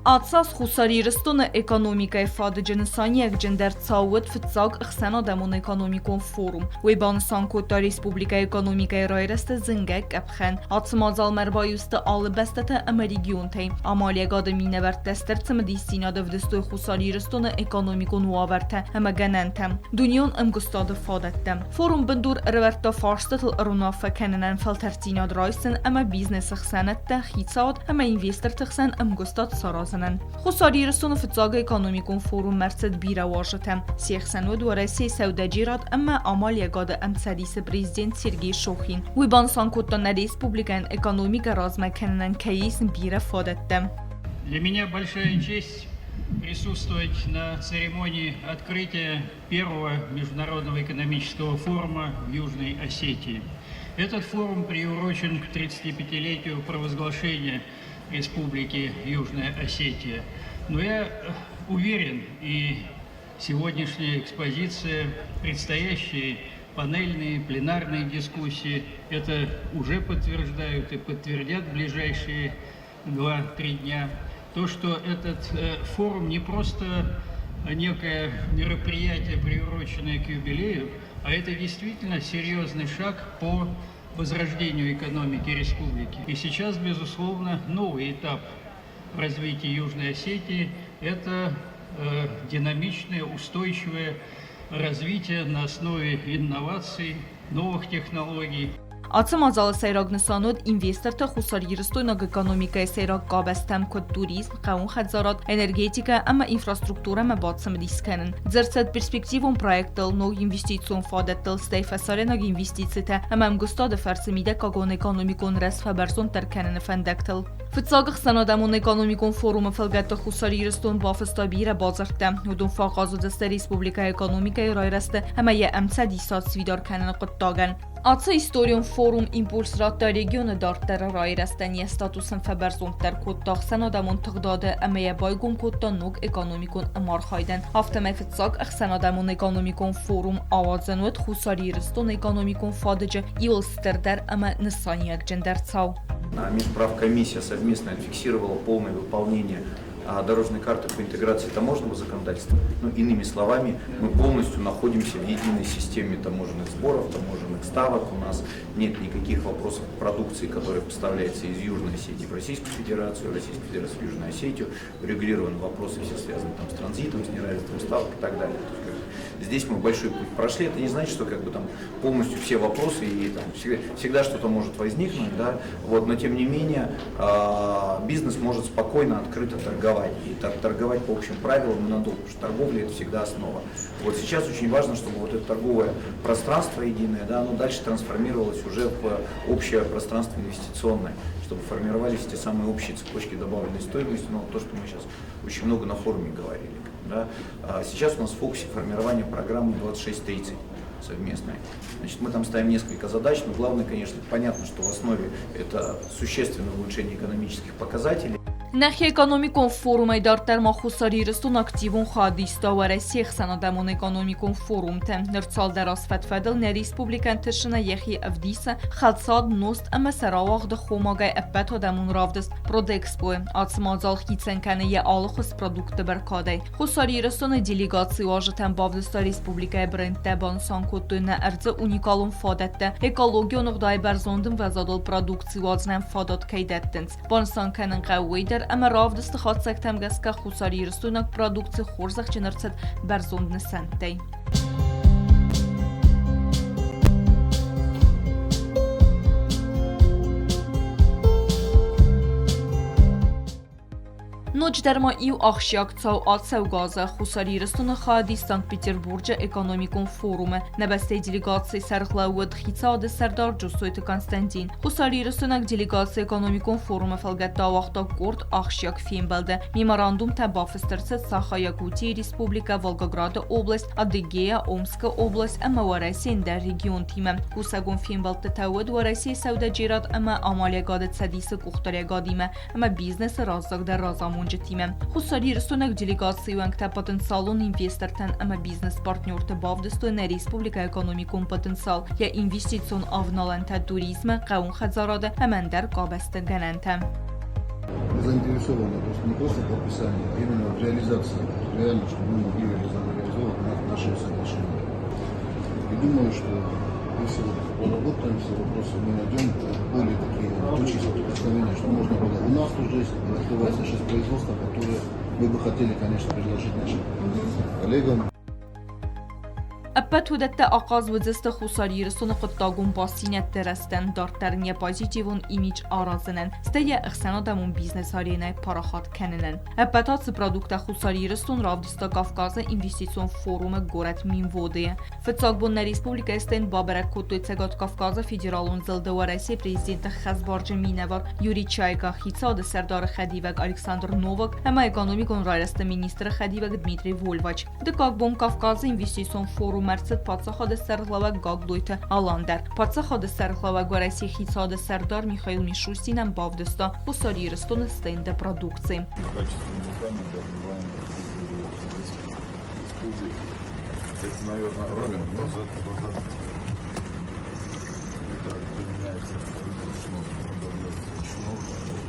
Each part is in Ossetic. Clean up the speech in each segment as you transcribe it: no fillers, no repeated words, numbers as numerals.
Ацы аз Хуссар Ирыстоны экономикӕйы фадыджы нысаниуӕгджындӕр цау уыд фыццаг ӕхсӕнадӕмон экономикон форум. Уый банысан кодта республикӕйы экономикӕйы райрӕзты зынгӕ къӕпхӕн. Ацы мадзалмӕ ӕрбаиу сты алы бӕстӕтӕ ӕмӕ регионтӕй. Амалиӕгады минӕвӕрттӕ стыр цымыдисдзинад ӕвдыстой Хуссар Ирыстоны экономикон уавӕртӕ ӕмӕ гӕнӕнтӕм, дунеон ӕмгуыстады фадӕттӕм. Форум бындур ӕрӕвӕрдта фарстытыл ӕруынаффӕ кӕнынӕн фӕлтӕрддзинад райсын ӕмӕ бизнесы хсӕнадтӕ, хицауад ӕмӕ инвесторты хсӕн ӕмгуыстад саразынӕн. Хуссар Ирыстоны фыццаг экономикон форуммӕ ӕрцыд бирӕ уазджытӕ. Се хсӕн уыд Уӕрӕсейы сӕудӕджерад ӕмӕ амалиӕгады ӕмцӕдисы президент Сергей Шохин. Уый банысан кодта, нӕ республикӕйӕн экономикӕ размӕ кӕнынӕн кӕй ис бирӕ фадӕттӕ. Для меня большая честь присутствовать на церемонии открытия первого международного экономического форума в Южной Осетии. Этот форум приурочен к 35-летию провозглашения Республики Южная Осетия. Но я уверен, и сегодняшняя экспозиция, предстоящие панельные, пленарные дискуссии это уже подтверждают и подтвердят в ближайшие 2-3 дня, то, что этот форум не просто некое мероприятие, приуроченное к юбилею, а это действительно серьезный шаг по возрождению экономики республики. И сейчас, безусловно, новый этап в развитии Южной Осетии – это динамичное, устойчивое развитие на основе инноваций, новых технологий. Ацы мадзалы сӕйраг нысан уыд инвесторты хуссарирыстойнаг экономикӕйы сӕйраг къабӕзтӕм, куыд туризм, хъӕууон хӕдзарад, энергетикӕ ӕмӕ инфраструктурӕмӕ бацымыдис кӕнын. Дзырд цыд перспективон проекттыл, ног инвестицион фадӕттыл, стӕй фӕсарӕйнаг инвестицитӕ ӕмӕ ӕмгуыстады фӕрцы мидӕггагон экономикон рӕзт фӕбӕрзонддӕр кӕныны фӕндӕгтыл. Фыццаг ӕхсӕнадӕмон экономикон форумы фӕлгӕтты Хуссар Ирыстон бафыста бирӕ бадзырдтӕ. Уыдон фӕахъаз уыдзысты республикӕйы экономикӕйы райрӕзты ӕмӕ йӕ ӕмцӕдисад сфидар кӕныны хъуыддагӕн. Ацы историон форум импульс радта регионы дарддӕры райрӕзтӕн, йӕ статус ын фӕбӕрзонддӕр кодта ӕхсӕнадӕмон тыгъдады ӕмӕ йӕ байгом кодта ног экономикон ӕмархайдӕн. Афтӕмӕй фыццаг ӕхсӕнадӕмон экономикон форум ауадзӕн уыд Хуссар Ирыстоны экономикон фадыджы иуыл стырдӕр ӕмӕ нысаниуӕгджындӕр цау. Межправкомиссия совместно фиксировала полное выполнение дорожной карты по интеграции таможенного законодательства. Ну, иными словами, мы полностью находимся в единой системе таможенных сборов, таможенных ставок. У нас нет никаких вопросов к продукции, которая поставляется из Южной Осетии в Российскую Федерацию, Российскую Федерацию в Южную Осетию. Урегулированы вопросы все связаны там, с транзитом, с неравенством ставок и так далее. То есть, здесь мы большой путь прошли. Это не значит, что как бы, там, полностью все вопросы и там, всегда, всегда что-то может возникнуть, да? Вот, но тем не менее бизнес может спокойно, открыто торговать и торговать по общим правилам и надолго, потому что торговля это всегда основа. Вот сейчас очень важно, чтобы вот это торговое пространство единое, да, оно дальше трансформировалось уже в общее пространство инвестиционное, чтобы формировались те самые общие цепочки добавленной стоимости, но то, что мы сейчас очень много на форуме говорили. Да. Сейчас у нас в фокусе формирование программы 2630 совместной. Значит, мы там ставим несколько задач, но главное, конечно, понятно, что в основе это существенное улучшение экономических показателей. Нӕхи экономикон форумӕй дарддӕр ма Хуссар Ирыстон активон хайад иста Уӕрӕсейы ӕхсӕнадӕмон экономикон форумты. Ныр цалдӕр аз фӕд-фӕдыл нӕ республикӕ ӕнтысыны йӕхи ӕвдисы хӕлцад, нозт ӕмӕ сӕ рауагъды хомагӕй ӕппӕтадӕмон равдыст Продэкспо-йы. Ацы мадзал хицӕн кӕны йӕ алыхуыз продуктты бӕркадӕй. Хуссар Ирыстоны делегаци уазджытӕн бавдыста республикӕйы брендтӕ, банысан кодтой нӕ ӕрдзы уникалон фадӕттӕ, экологион ӕгъдауӕй бӕрзонд ӕмвӕзадыл продукци уадзынӕн фадат кӕй дӕттынц. Банысан кӕнын хъӕуы уый дӕр, ӕмӕ равдысты хатдзӕгтӕм гӕсгӕ хуссарирыстойнаг продукци хорзӕхджын ӕрцыд бӕрзонд нысӕнттӕй. Ноджыдӕр ма иу ахсджиаг цау ацӕугӕ азы Хуссар Ирыстоны хайадист Санкт-Петербурджы экономикон форумы. Нӕ бӕстӕйы делегацийы сӕргълӕууӕг хицауады сӕрдар Джусойты Константин. Хуссарирыстойнаг делегаци экономикон форумы фӕлгӕтты ауагъта къорд ахсджиаг фембӕлды. Меморандумтӕ бафыст ӕрцыд Саха-Якутийы республикӕ, Волгограды область, Адыгея, Омскы область ӕмӕ Уӕрӕсейы ӕндӕр регионтимӕ. Кусӕгон фембӕлдтытӕ уыд Уӕрӕсейы сӕудӕджерад ӕмӕ амалиӕгады цӕдисы къухдариӕгадимӕ ӕмӕ бизнесы раззагдӕр разамонджытимӕ. Хуссарирыстойнаг делегацийы уӕнгтӕ потенциалон инвестортӕн ӕмӕ бизнес-партнерты бавдыстой нӕ республикӕйы экономикон потенциал, йӕ инвестицион авналӕнтӕ туризмы, хъӕууон хӕдзарады ӕмӕ ӕндӕр къабӕзты гӕнӕнтӕ. Мы заинтересованы, то есть не просто в подписании, а именно в реализации, реально, чтобы мы могли реализовывать наши соглашения. И думаю, что если вот проработаем все вопросы, мы найдем более такие точки соприкосновения, что можно было у нас тоже есть, открывается сейчас производство, которое мы бы хотели, конечно, предложить нашим коллегам. Ӕппӕт уыдӕттӕ ахъаз уыдзысты Хуссар Ирыстоны хъуыддагон бастдзинӕдты рӕзтӕн, дарддӕр йӕ позитивон имидж аразынӕн, стӕй йӕ ӕхсӕнадӕмон бизнес-аренӕйы парахат кӕнынӕн. Ӕппӕт ацы продукттӕ Хуссар Ирыстон равдыста Кавказы инвестицион форумы горӕт Минводыйы. Фыццаг бон нӕ республикӕйы стенд бабӕрӕг кодтой Цӕгат Кавказы федералон зылды Уӕрӕсейы президенты хӕсбарджын минӕвар Юрий Чайка, хицауады сӕрдары хӕдивӕг Александр Новак ӕмӕ экономикон райрӕзты министры хӕдивӕг Дмитрий Вольвач. Дыккаг бон Кавказы инвестицион форум ӕрцыд паддзахады сӕргълӕууӕг Гаглойты Алан дӕр. Паддзахады сӕргълӕууӕг Уӕрӕсейы хицауады сӕрдар Михаил Мишустинӕн бавдыста Хуссар Ирыстоны стенды продукци. Это, наверное, назад, назад. Это применяется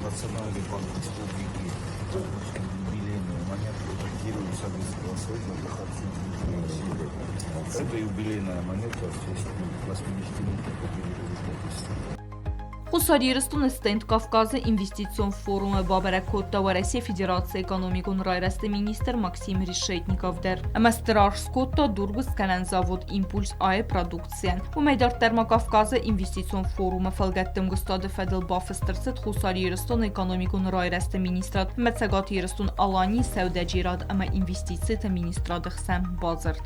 Национальный банк республики юбилейную монету датирует Советского Союза. Это юбилейная монета в честь 80-летия победы Великой. Хуссар Ирыстоны стенд Кавказы инвестицион форумы бабӕрӕг кодта Уӕрӕсейы Федерацийы экономикон райрӕзты министр Максим Решетников дӕр. Ӕмӕ стыр аргъ скодта дургуыстгӕнӕн завод Импульс-А-йы продукцийӕн. Уымӕй дарддӕр ма Кавказы инвестицион форумы фӕлгӕтты ӕмгуыстады фӕдыл бафыст ӕрцыд Хуссар Ирыстоны экономикон райрӕзты министрад ӕмӕ Цӕгат Ирыстон-Аланийы сӕудӕджерад ӕмӕ инвестициты министрады хсӕн бадзырд.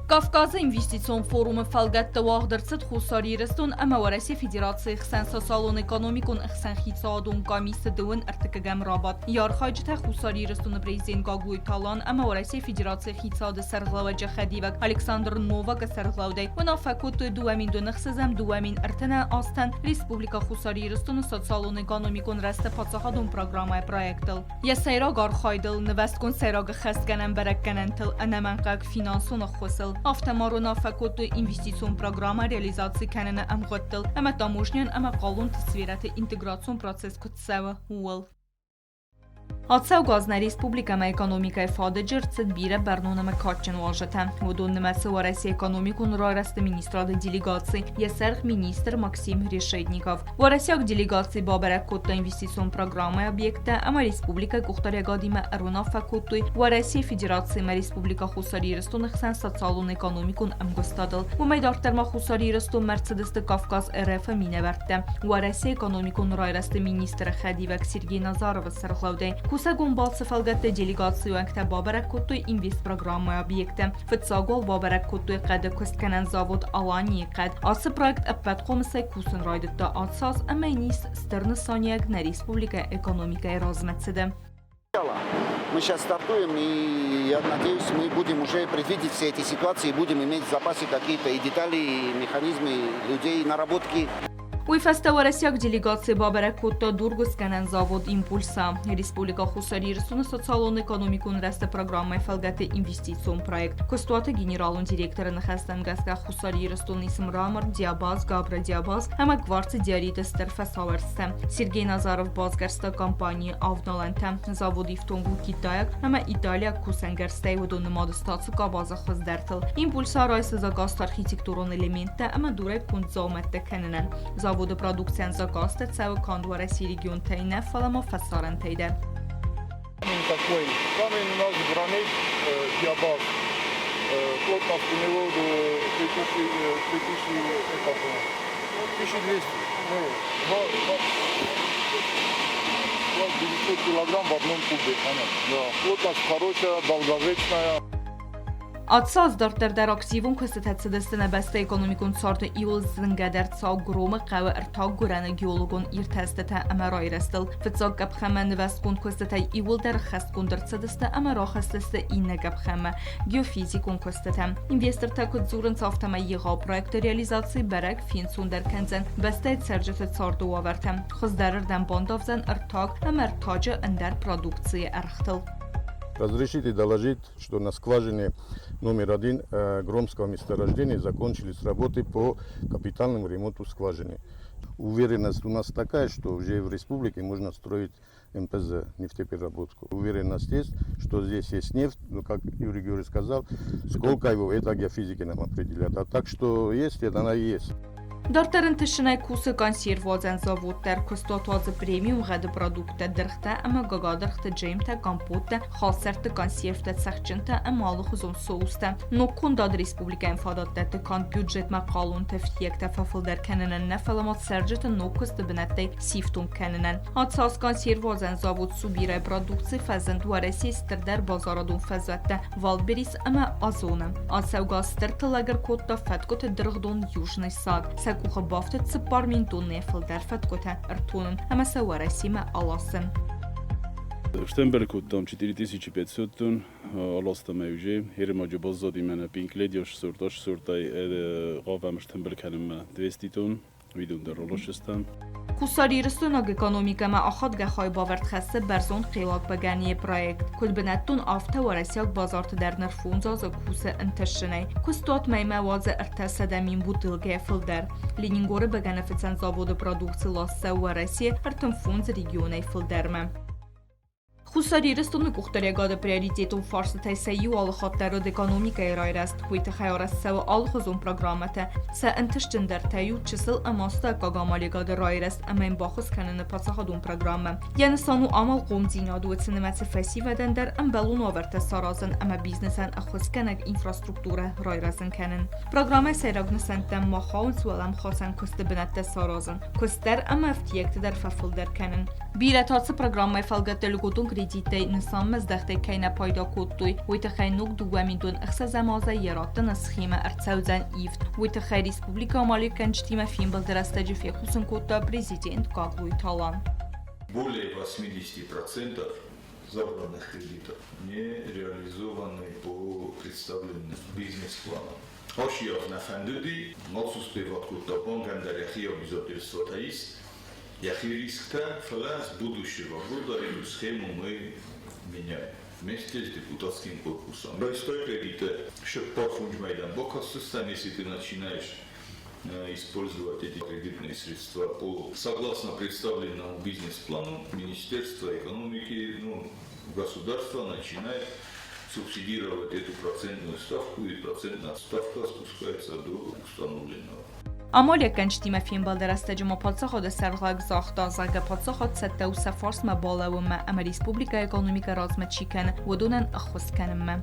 Кавказы инвестицион форумы фӕлгӕтты уагъд ӕрцыд Хуссар Ирыстон ӕмӕ Уӕрӕсейы Федерацийы хсӕн социалон-экономикон ӕхсӕнхицауадон къамисы дыууын ӕртыккӕгӕм рабадт. Йӕ архайджытӕ Хуссар Ирыстоны президент Гаглойты Алан ӕмӕ Уӕрӕсейы Федерацийы хицауады сӕргълӕууӕджы хӕдивӕг Александр Новакы сӕргълӕудӕй уынаффӕ кодтой 2006-ӕм 2030 азтӕн Республикӕ Хуссар Ирыстоны социалон-экономикон рӕзты паддзахадон программӕйы проектыл. Йӕ сӕйраг архайдыл, нывӕстгонд сӕйраг ӕххӕстгӕнӕн бӕрӕггӕнӕнтыл, ӕнӕмӕнгхъӕуӕг финансон ӕххуысыл, афтӕ ма уынаффӕ кодтой инвестицион программӕ реализаци кӕныны ӕмгъуыдтыл ӕмӕ таможнӕйон ӕмӕ хъалонты сферӕты интеграцион процесс куыд цӕуы, ууыл. Ацӕугӕ аз нӕ республикӕмӕ экономикӕйы фадыджы рцыд бирӕ бӕрнон ӕмӕ кадджын уазджытӕ. Уыдон нымӕцы Уӕрӕсейы экономикон райрӕзты министрады делегаци, йӕ сӕргъ министр Максим Решетников. Уӕрӕсейаг делегаци бабӕрӕг кодта инвестицион программӕйы объекттӕ ӕмӕ республикӕйы къухдариӕгадимӕ ӕруынаффӕ кодтой Уӕрӕсейы Федерациимӕ Республикӕ Хуссар Ирыстоны хсӕн социалон-экономикон ӕмгуыстадыл. Уымӕй дарддӕр ма Хуссар Ирыстонмӕ ӕрцыдысты Кавказ РФ-ы минӕвӕрттӕ. Уӕрӕсейы экономикон райрӕзты министры хӕдивӕг Сергей Назаровы сӕргълӕудӕй кусӕгон балцы фӕлгӕтты делегацийы уӕнгтӕ бабӕрӕг кодтой инвестпрограммӕйы объекттӕ. Фыццаг уал бабӕрӕг кодтой хъӕды куыстгӕнӕн завод Аланийы хъӕд. Ацы проект ӕппӕт хъомысӕй кусын райдыдта ацы аз ӕмӕ йын ис стыр нысаниуӕг нӕ республикӕйы экономикӕйы размӕцыды. Мы сейчас стартуем, и я надеюсь, мы будем уже предвидеть все эти ситуации, будем иметь в запасе какие-то и детали, и механизмы, и людей, наработки. Уый фӕстӕ уӕрӕсейаг делегаци бабӕрӕг кодта дургуыстгӕнӕн завод «Импульс-А». Республикӕ Хуссар Ирыстоны социалон-экономикон рӕзты программӕйы фӕлгӕты инвестицион проект. Куыстуаты генералон директоры ныхӕстӕм гӕсгӕ Хуссар Ирыстоны ис мрамор, диабаз, габродиабаз ӕмӕ кварцы диориты стыр фӕсауӕрцтӕ. Сергей Назаров басгӕрста компанийы авналӕнтӕ. Завод ифтонг у китайаг ӕмӕ италиаг кусӕнгӕрзтӕй, уыдон нымады стацы къабазы хуыздӕртыл. «Импульс-А» райсы заказты архитектурон элементтӕ ӕмӕ дурӕй конд дзаумӕттӕ кӕнынӕн. Заводы продукцийӕн заказтӕ цӕуы канд Уӕрӕсейы регионтӕй нӕ, фӕлӕ ма фӕсарӕнтӕй дӕр. Камень такой. Камень у нас гранит, диабаз. Плотность у него до 3000, 3000, как он, 1200, ну, 900 килограмм в одном кубе. Да. Плотность хорошая, долговечная. Ацы аз дарддӕр дӕр активон куыстытӕ цыдысты нӕ бӕстӕйы экономикон царды иууыл зынгӕдӕр цау Громы хъӕуы ӕртаггуырӕны геологон иртӕстытӕ ӕмӕ райрӕзтыл. Фыццаг къӕпхӕнмӕ нывӕстгонд куыстытӕ иууылдӕр ӕххӕстгонд ӕрцыдысты ӕмӕ рахызтысты иннӕ къӕпхӕнмӕ геофизикон куыстытӕ. Инвестортӕ куыд дзурынц, афтӕмӕй егъау проекты реализаци бӕрӕг фенцондӕр кӕндзӕн бӕстӕйы цӕрджыты царды уавӕртӕ, хуыздӕрырдӕм бандавдзӕн ӕртаг ӕмӕ ӕртаджы ӕндӕр продукцийы ӕргътыл. Разрешите доложить, что на скважине номер один Громского месторождения закончились работы по капитальному ремонту скважины. Уверенность у нас такая, что уже в республике можно строить НПЗ, нефтепереработку. Уверенность есть, что здесь есть нефть, ну, как Юрий Георгиевич сказал, сколько его, это геофизики нам определят. А так что есть, это она и есть. Дарддӕр ӕнтысынӕй кусы консервуадзӕн завод дӕр, куыстуат уадзы премиум гъӕды продукттӕ, дыргътӕ ӕмӕ гагадыргъты джемтӕ, компоттӕ, халсӕртты консервтӕ, цӕхджынтӕ ӕмӕ алыхуызон соустӕ. Ног кондад республикӕйӕн фадат дӕтты канд бюджетмӕ хъалонты ӕфтиӕгтӕ фӕфылдӕр кӕнынӕн нӕ, фӕлӕ ма цӕрджыты ног куысты бынӕттӕй сифтонг кӕнынӕн. Ацы консервуадзӕн завод Субирӕ продукци фӕзынд Уӕрӕсейы стырдӕр базарадон фӕзуӕттӕ Валберис ӕмӕ Озоны. Ацӕугӕ стыр тыллӕг ӕркодта фӕткъуыты дыргъдон Южный сад. Сӕ къухы бафтыд 4000 тоннӕйӕ фылдӕр фӕткъуытӕ ӕртонын ӕмӕ сӕ Уӕрӕсемӕ аласын. Штембель кодтам 4500 тонн, аластам ӕй уже. Хермаджы баззади мӕнӕ пинкледиош сорт, ас сортӕй хъавӕм штембель кӕнынмӕ 200 тонн. Уыдон дӕр раласдзыстӕм. Хуссарирыстойнаг экономикӕмӕ ахадгӕ хайбавӕрд хӕссы бӕрзонд хъелаг бӕгӕныйы проект. Куыд бынӕттон, афтӕ уӕрӕсейаг базарты дӕр ныр фондз азы кусы ӕнтысджынӕй. Куыстуат мӕймӕ уадзы 300 000 бутылкӕйӕ фылдӕр. Ленингоры бӕгӕныфыцӕн заводы продукци ласт цӕуы Уӕрӕсе 35 регионӕй фылдӕрмӕ. Хуссар Ирыстоны къухдариуӕгады приоритетон фарстытӕй сӕ иу алыхатт дӕр уыд экономикӕйы райрӕзт. Уый тыххӕй арӕзт цӕуы алыхуызон программӕтӕ. Сӕ ӕнтыстджындӕртӕй у чысыл ӕмӕ астӕуккаг амалиуӕгады райрӕзт ӕмӕ йын баххуыс кӕныны паддзахадон программӕ. Йӕ нысан у амалхъомдзинад, уыцы нымӕцы фӕсивӕдӕн дӕр ӕмбӕлон уавӕртӕ саразын ӕмӕ бизнесӕн ӕххуысгӕнӕг инфраструктурӕ райрӕзын кӕнын. Программӕйы сӕйраг нысӕнттӕм ма хауынц уӕлӕмхасӕн куысты бынӕттӕ саразын, куыст дӕр ӕмӕ ӕфтиӕгты дӕр фӕфылдӕр кӕнын. Бирӕтӕ ацы программӕйы фӕлгӕтты льготон кредиттӕй нысанмӕздӕхтӕй кӕй нӕ пайда кодтой, уый тыххӕй ног 2006 азӕй йӕ раттыны схемӕ ӕрцӕудзӕн ивд. Уый тыххӕй республикӕ амалиуӕггӕнджытимӕ фембӕлды рӕстӕджы фехъусын кодта президент Гаглойты Алан. Более 80% забранных кредитов не реализованы по представленным бизнес-планам. Ашиаг нӕ фӕндыди, нал успевать кодта банк ӕндӕр йӕхи обязательствотӕ ис, йӕхи рисктӕ, фӕлӕ с будущего года эту схему мы меняем вместе с депутатским корпусом. Райстай кредиты шеппар майдан бакастыстӕм, если ты начинаешь использовать эти кредитные средства по согласно представленному бизнес-плану Министерства экономики, ну, государство начинает субсидировать эту процентную ставку, и процентная ставка спускается до установленного. Амалиуӕггӕнджытимӕ фембӕлды рӕстӕджы ма паддзахады сӕргълӕууӕг загъта, зӕгъгӕ, паддзахад цӕттӕ у сӕ фарсмӕ балӕууынмӕ ӕмӕ республикӕйы экономикӕ размӕ чи кӕны, уыдонӕн ӕххуыс кӕнынмӕ.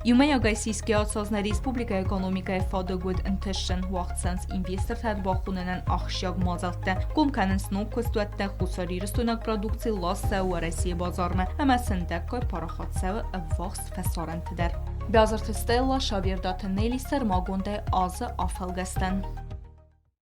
Иумӕйагӕй сисгӕ ацы аз нӕ республикӕйы экономикӕйы фадыг уыд ӕнтыстджын, уагъд цӕуынц инвестортӕ ӕрбахонынӕн ахсджиаг мадзӕлттӕ, гом кӕнынц ног куыстуӕттӕ, хуссарирыстойнаг продукци ласт цӕуы Уӕрӕсейы базармӕ ӕмӕ сындӕггай парахат цӕуы ӕввахс фӕсарӕнты дӕр. Бязырты Стелла, Шавердаты Нелли сӕрмагондӕй азы афӕлгӕстӕн.